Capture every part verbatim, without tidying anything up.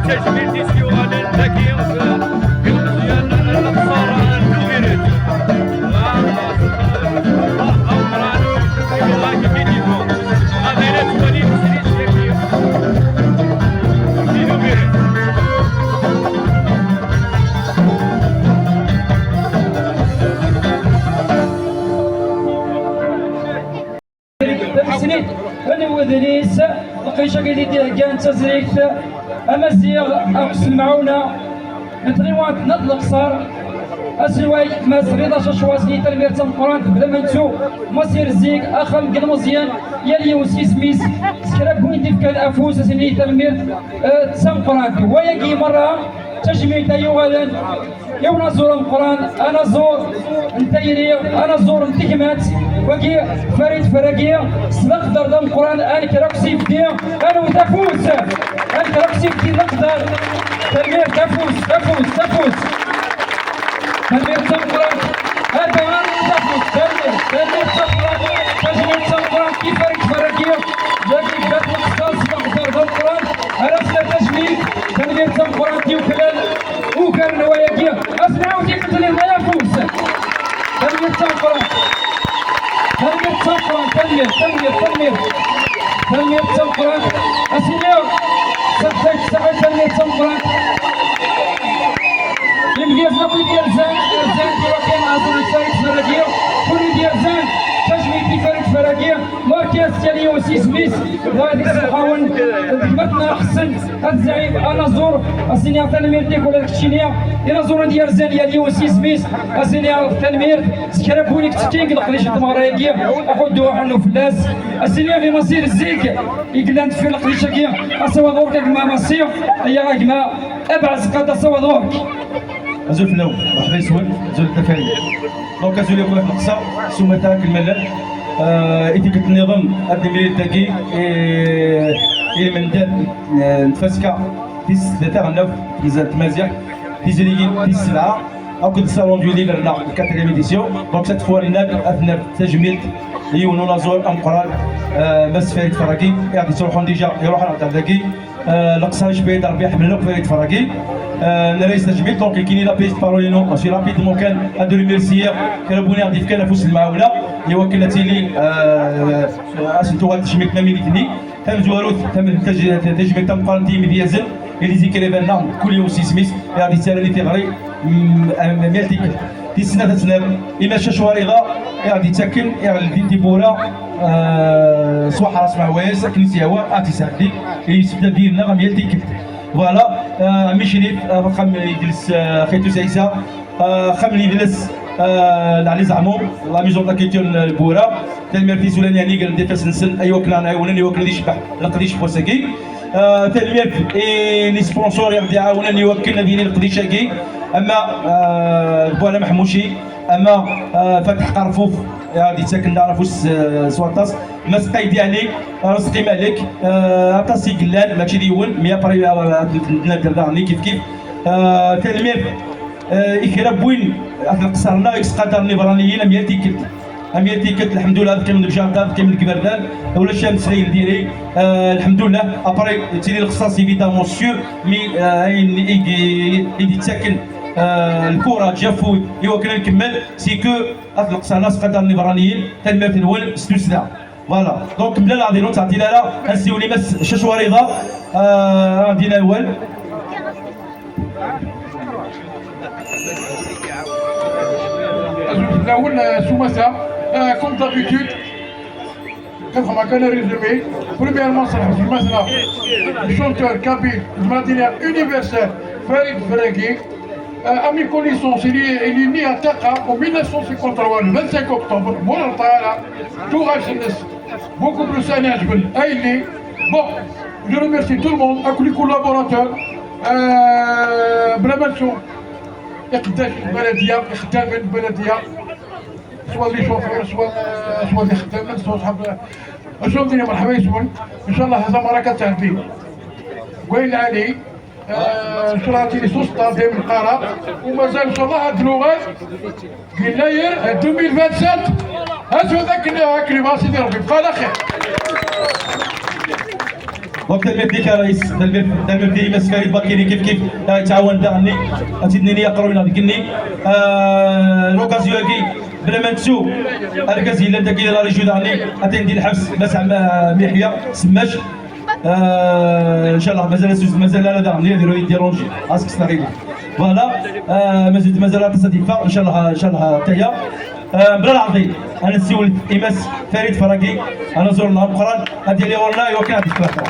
Ttejmilt-is yuɣalen dagi, ilmeẓyen n Leqṣer n Tubiret. Tamesnit n wedlis, leqdic-agi i d-iheggan d tazrigt, Amaziɣ akked s lemɛawna n tɣiwant n At Leqṣer, aselway Mass Rida Cacwaṣ, i tanemmirt tameqqrant, bla ma nettu Masir Zik, axxam n yilmeẓyen, yal yiwen s yisem-is, s kra n win d-ifkan afus, asen-nni tanemmirt, eh, d tameqqrant. Wayagi merra d tajmilt ay yuɣalen i unaẓur ameqqran, anaẓur n tayri, anaẓur n tegmat, wagi Farid Ferragi, s leqder d ameqqran, ad nekker akk s ibeddi, ad newwet afus, ad nekker akk s ibeddi d leqder. Tanemmirt, afus, afus, afus. Tanemmirt d tameqqrant. Anda ara newwet afus? Tanemmirt, tanemmirt d tameqqrant. Tajmilt d tameqqrant i Farid Ferragi, wagi yebda-t leqder s leqder d ameqqran. Ara s tajmilt, tanemmirt d tameqqrant i uklal. Ugar n wayagi, ad s-nɛawed i iqetlin ma afus. Tanemmirt d tameqqrant. Tanemmirt d tameqqrant, tanemmirt, tanemmirt, tanemmirt. Tanemmirt d tameqqrant. Ad s-iniɣ, saḥit, saḥit, tanemmirt d tameqqrant. Imedyaten akk i d-yerzan, rzan tiwakken aẓru Farid Ferragi, kul i d-yerzan, tajmilt i Farid Ferragi, markas yal yiwen s yisem-is, dɣa ad isemḥawen d gma-tneɣ Ḥsen. At Zɛib, anaẓur, ad s-iniɣ tanemmirt-ik ula d keččini. Inaẓuren d-yerzan yal yiwen s yisem-is, ad s-iniɣ tanemmirt. S kra n win i yettekkin deg leqdic n tmeɣra-agi, aḥuddu aḥunnu fell-as. Ad s-iniɣ i Masir Zik, i yellan deffir leqdic-agi, asawaḍ ɣur-k a gma Masir, aya a gma Abeɛzqad, asawaḍ ɣur-k. Azul fell-awen, merḥba yes-wen, azul d Farid. Donc, azul yakk a Leqṣer, s umata akken ma llan. Euh, i tikkelt nniḍen, ad d-nemlil dagi, i, i lmendad, euh, n tfaska tis, d taɣelnawt n tmaziɣt, tizrigin tis sebɛa. Akked Salon du Livre, la quatrième édition. Donc cette fois, il a fait une tajmilt, yiwen unaẓur ameqqran, euh, Mass Farid Ferragi, i ɣ-d-yettruḥun déjà, iruḥ ɣer dagi. Euh, leqsar icebba-yi-d Rebbi, ḥemmleɣ Farid Ferragi. Euh, nerra-yas tajmilt, donc, il a pris la parole, non, je suis rapidement kan ad remercier kra n win i ɣ-d-yefkan afus n lemɛawna, i wakken ad tili, euh, asentu ɣer tejmilt n Mimit-nni. Tamezwarut, tam-, taj-, tajmilt tameqqrant i yimedyazen, i les écrivains-nneɣ, mkul yiwen s yisem-is, i ɣ-d-yettarran i tiɣri, mm, am, am yal tikkelt. Tis snat ad tnab, imacac Wariḍa, i ɣ-d-yettakken, i ɣ-d-yeldin tiwwura, euh, s waḥras meɛwayes, akken i s-yehwa, ad tt-isɛeddi, i yessebdad yid-neɣ am yal tikkelt. Voilà, euh, Micnif, euh, axxam idles, euh, Xitus Ɛisa, euh, axxam n yidles, euh, Lɛali Zeɛmum, la maison de la culture n Lbura. Tanemmirt i Sulani Ɛli, gren-d ifassen-nsen, ay wakken ad ɛiwnen, ay wakken ad icbeḥ leqdic n wass-agi. Euh, tanemmirt i les sponsors i ɣ-d-iɛawnen, ay wakken ad yili leqdic-agi. Ama, euh, Bwana Meḥmuci, ama, euh, Fatḥ Qerfuf, i ɣ-d-yettakken daɣen afus, euh, s waṭas. Mass Qaydi Ɛli, Rezqi Malek, euh, aṭas i yellan, mačči d yiwen, mi après, euh, ad d-nadder daɣen kif kif. Euh, tanemmirt, euh, i kra n win, at leqsar-nneɣ, i yesqadaren iberraniyen, am yal tikkelt. Am yal tikkelt, lḥemdullah, ad qqimen deg jardin, ad qqimen deg iberdan, ulac ameslay n diri. Euh, lḥemdullah, après, tili lexṣaṣ, évidemment, sûr, mais, euh, ayen i, i, i d-yettakken, euh, le courage, afud, i wakken ad nkemmel, c'est que at leqsar-nneɣ, sqadaren iberraniyen, tanemmirt-nwen, s tussda. Voilà. Donc, mlaleɣ din ur nettɛeṭṭil ara, ad nsiwel i Mass Cac Wariḍa, euh, ad d-yini awal. Azul fell-awen, euh, s umata, euh, comme d'habitude, ad xedmeɣ kan résumé. Premièrement, nserreḥ s gma-tneɣ, le chanteur kabyle, de manière universelle, Farid Ferragi. Euh, à mes connaissances, il est, il est né à Taqa en mille neuf cent cinquante-trois, le vingt-cinq octobre, mort à Taqa, tout. Beaucoup plus, ça, bon, je remercie tout le monde, à tous les collaborateurs, euh, vraiment, iqeddacen n lbaladiya, ixeddamen n lbaladiya, swa d les chauffeurs, swa, swa d ixeddamen, swa ṣḥab. Acu n din, merḥba yes-wen. Inchallah, hada maraka tɛeddi. Wayen lɛali, euh, nchallah tili s useṭṭa, dayem nqara. Umazal, inchallah, ad d-nuɣal. Yennayer deux mille vingt-sept, ad tura akken, akken yebɣa Sidi Rebbi, bqa ala xir. Donc, tanemmirt-ik a Rais, tanemmirt, tanemmirt i Mass Farid Bakili kif kif, eh, yettɛawan daɣen-nni, ad t-id-nini aqerruy-nneɣ deg-nni. Eh, l'occasion-agi, bla ma nettu, argaz yellan dagi di la région daɣen-nni, atan di lḥebs, Mass Ɛma-, Miḥya, Semmac. Eh, inchallah, mazal asus, mazal ara daɣen, ad iru yeddiṛunji, ask s tɣili. Voilà, eh, mazal, mazal aṭas ad yeffeɣ, inchallah, inchallah, taya. Eh, bla leɛḍil, ad nsiwel i Mass Farid Ferragi, anaẓur-nneɣ ameqqran, ad yali ɣur-neɣ, iwakken ad yeffeɣ.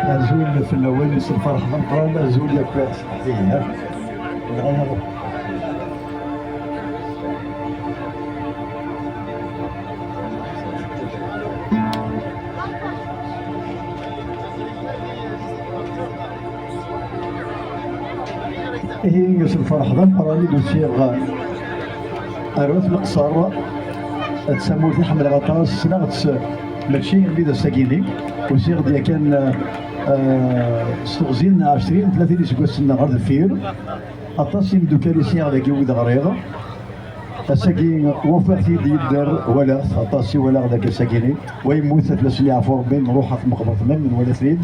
Azul fell-awen, s lferḥ d ameqqran, azul yakk s teḥtiya. Ihi, s lferḥ d ameqqran i d-usiɣ ar At Leqṣer, d tamurt i ḥemmleɣ aṭas, ssneɣ-tt mačči armi d ass-agi-nni. Usiɣ-d yakan, eh, s teɣzi n ɛecrin, tlatin iseggasen ɣer deffir. Aṭas n yimeddukal i sɛiɣ dagi wid ɣriɣ. Ass-agi ufiɣ-t-id yedder, walaɣ-t, aṭas i walaɣ deg ass-agi-nni. Wa yemmut, ad fell-asen yeɛfu Rebbi, nruḥ ɣer tmeqbert-nni, nwala-t-id.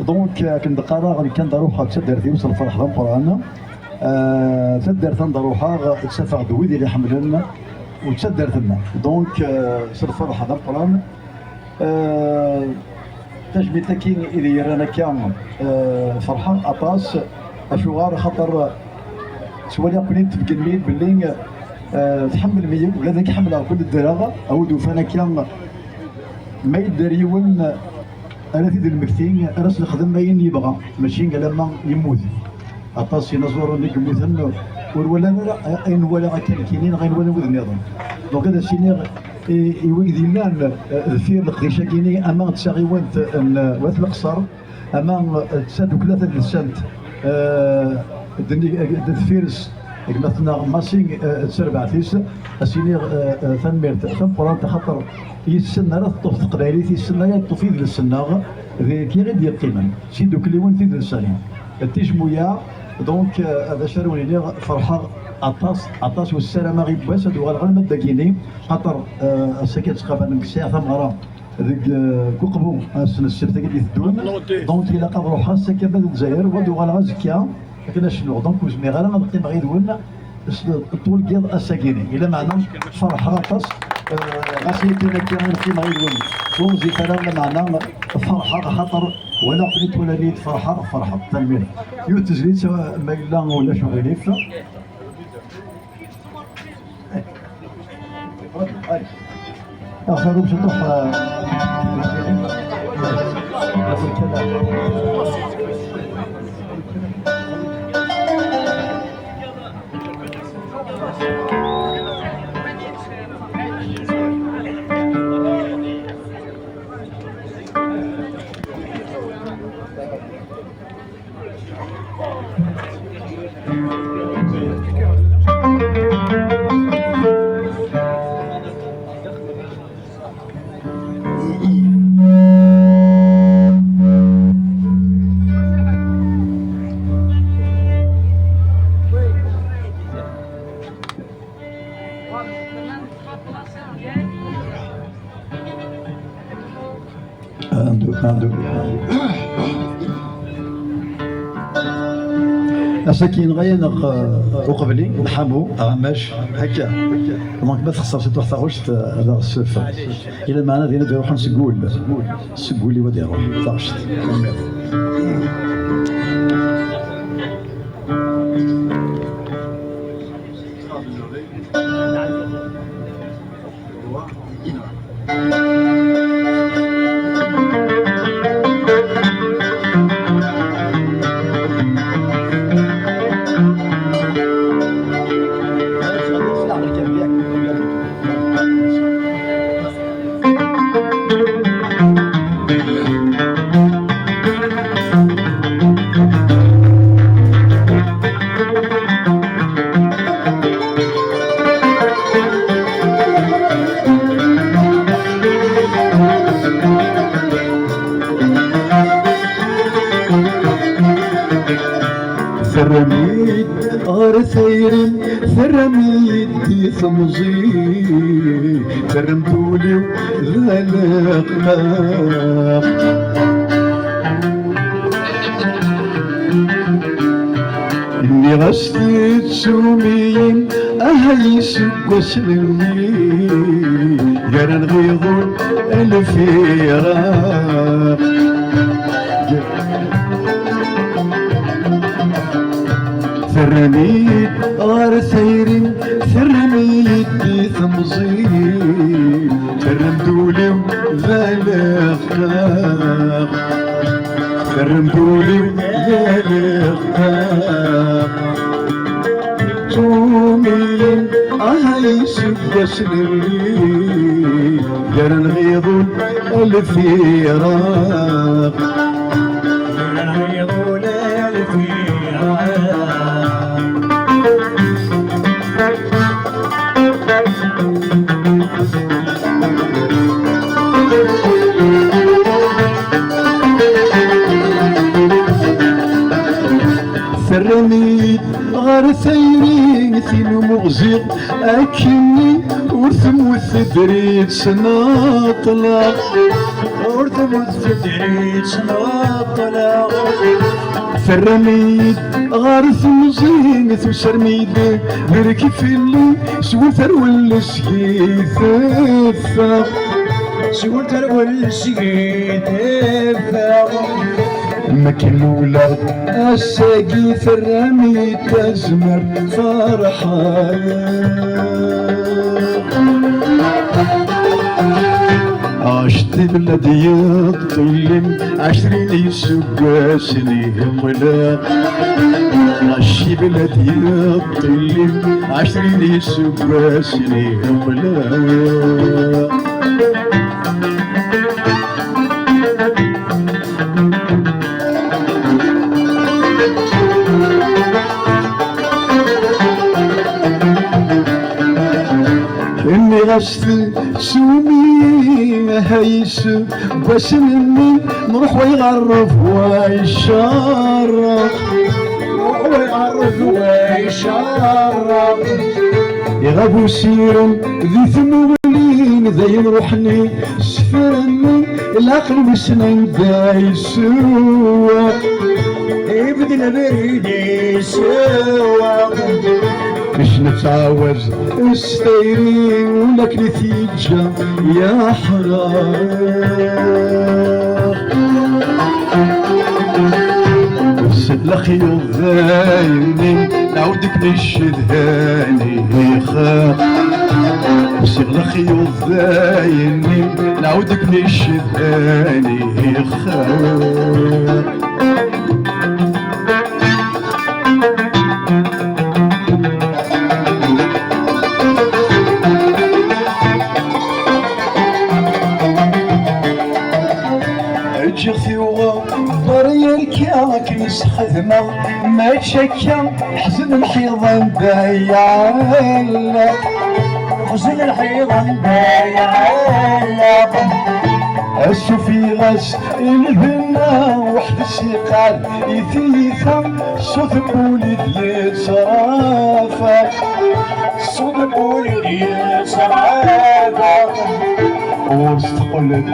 Donc, akken d-qqareɣ, nekk anda ruḥeɣ d taddart-iw s lferḥ d ameqqran. Euh, taddart anda ruḥeɣ, ttafeɣ-d wid i ɣ-iḥemmlen, u d taddart-nneɣ. Donc, euh, s lferḥ d ameqqran. Euh, tajmilt-agi i d-yerran akka, euh, ferḥeɣ aṭas. Acuɣer? Axaṭer ttwaliɣ-ken-id tbeggen-iyi-d belli, euh, tḥemmlem-iyi, ula d nekk ḥemmleɣ-ken, ddreɣ, a wi d-ufan akka ma yedder yiwen, ara t-id-nmekti, ara s-nexdem ayen yebɣa, mačči alamma yemmut. Aṭas inaẓuren i yemmuten ur walan ara ayen walaɣ akka nekkini neɣ ayen walan wid nniḍen. Donc ad as-iniɣ i, i wid yellan, eh, deffir leqdic-agi-nni, ama d taɣiwant n Wat Leqṣer, ama d tadukla tadelsant, eh, d, d deffir-s, gma-tneɣ Massi, eh, d terbaɛt-is, ad s-iniɣ, eh, eh, tanemmirt tameqqrant, axaṭer yes-sen ara teṭṭef teqbaylit, yes-sen ara teṭṭef idles-nneɣ, D kra i d-yeqqimen, s idukliwen tid n Salim. D tijmuya, donc, euh, d acu ara wen-iniɣ, ferḥeɣ aṭas, aṭas, u ssarameɣ yiwwas ad uɣaleɣ alma d dagini, xaṭer, euh, ass-agi ad ttqabalen deg ssaɛa tameɣra deg, euh, deg Uqbu, ass n ssebt-agi d-iteddun. Donc, ilaq ad ruḥeɣ ass-agi ar Lezzayer, u ad uɣaleɣ azekka akken ad cnuɣ. Donc, ur zmireɣ ara ad qqimeɣ yid-wen s ṭul n yiḍ ass-agi-nni. I lameɛna ferḥeɣ aṭas, eh, ɣas yakan akka i qqimeɣ yid-wen ur ɣezzif ara, lameɛna ferḥeɣ axaṭer walaɣ-ken-id, twalam-iyi-d, ferḥeɣ, ferḥeɣ. Tanemmirt. Yiwet tezlit, eh, ma yella ulac uɣilif. Axir ur mcuṭuḥ, eh, Un, deux, un, deux. Ass-agi yenɣa-yaneɣ, euh, uqebli, lḥamu, aɣamac, akka. Donc, ma texṣer ciṭuḥ taɣect, euh, ad aɣ-ssufeɣ. I lameɛna din ad iruḥen seg wul. Seg wul-iw ad iruḥ, taɣect. Tanemmirt. Terram-iyi-d ɣer tayri, terram-iyi-d di temẓi, terram-d ul-iw d aleqqaq. Nniɣ-as tettum-iyi, aha iseggasen-nni, gar-aneɣ iḍul lfiraq. Terram-iyi-d ɣer tayri, terram-iyi-d di temẓi, terram-d ul-iw d aleqqaq. Terram-d ul-iw d aleqqaq. Tumin, aha iseggasen-nni, gar-aneɣ iḍul lfiraq. Gar-aneɣ iḍul lfiraq. Terram-iyi-d ɣer tayri, tin umi ɣziɣ akkenni, ur temmut tedri-tt neṭleɣ. Ur temmut tedri-tt neṭleɣ. Terram-iyi-d ɣer temẓi, tusarem-iyi-d berk fell-i, s wul terwel seg-i teffeɣ. S wul terwel seg-i teffeɣ. Mi k-luleɣ ass-agi, terram-iyi-d tazmert, ferḥeɣ. Aceṭṭiḍ la d-yeṭṭillem, ɛecrin iseggasen i qqleɣ. Aceṭṭiḍ la d-yeṭṭillem, ɛecrin iseggasen i qqleɣ. Ɣas tettsumi hayes, wasen-nni nruḥ wa iɣerreb wa icerreq. Nruḥ wa iɣerreb wa icerreq. Iɣab usirem di tmuɣlin, dayen ruḥen isefren, lɛeql wissen anda isewweq. Ibdel abrid isewweq. Kec nettɛawaz s tayri, ula akken i t-yeǧǧa yeḥreq. S leqyud dayen-nni, nɛawed akken icedhan ixaq. S leqyud dayen-nni, nɛawed akken icedhan ixaq. Ǧǧiɣ tiwɣa ɣer yerka akken i s-xedmeɣ, mačči akka ḥzen lḥiḍ anda iɛelleq. Ḥzen lḥiḍ anda iɛelleq. Asufiɣ-as i lbenna weḥd-s iqal i tiyita, ṣṣut n wul i d-yettrafa. Ṣṣut n wul i d-yettrafa. Ɣur-s teqqel-d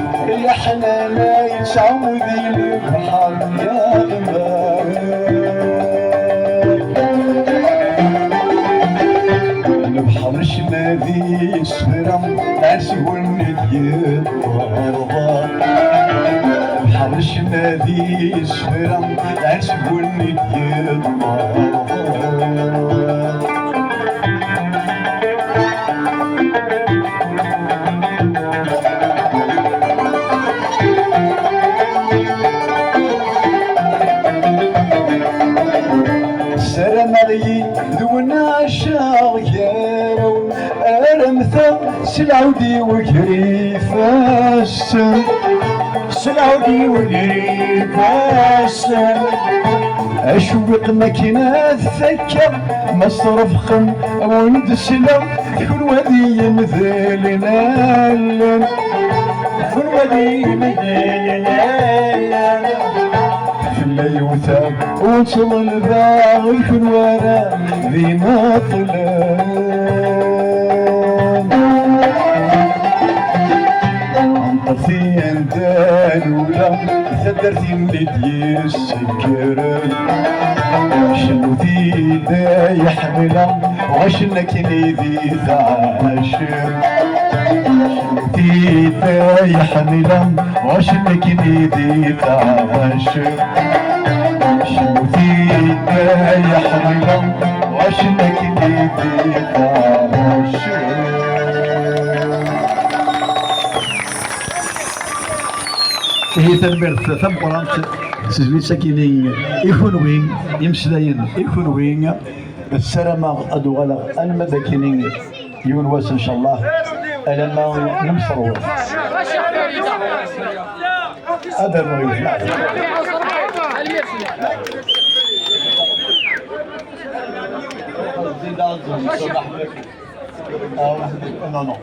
leḥnana, yettɛummu di lebḥer yeɣleq. Lebḥer ccna di isefra, ar seg wulmi d-yeṭṭerḍa. Lebḥer ccna di isefra, ar seg wulmi d-yeṭṭerḍa. Ssarameɣ-iyi d wen ɛaceɣ gar-awen, ar amta s lɛud-iw ger ifassen. S lɛud-iw ger ifassen. Acewwiq makin ad fakkeɣ, ma srefqen wen-d sleɣ, d kunwi ad yemdelen allen. D kunwi ad yemdelen allen. Fell-i yewta ur ttḍelbeɣ, d kunwi ara d ineṭlen. Ṭṭef-iyi anda nula, taddart-im i d-yessekkren. Cnut-iyi-d ay ḥemmleɣ, ɣacen akken i di tɛacem. Cnut-iyi-d ay ḥemmleɣ, ɣacen akken i di tɛacem. Cnut-iyi-d ay ḥemmleɣ, ɣacen akken i di tɛacem. Ihi tanemmirt tameqqrant s tezlit-agi-nni i kunwi, imeslayen i kunwi. Ssarameɣ ad uɣaleɣ alma d akini yiwen wass, ncallah, alamma nemserwet. Ad rnuɣ yid-neɣ. Non, non.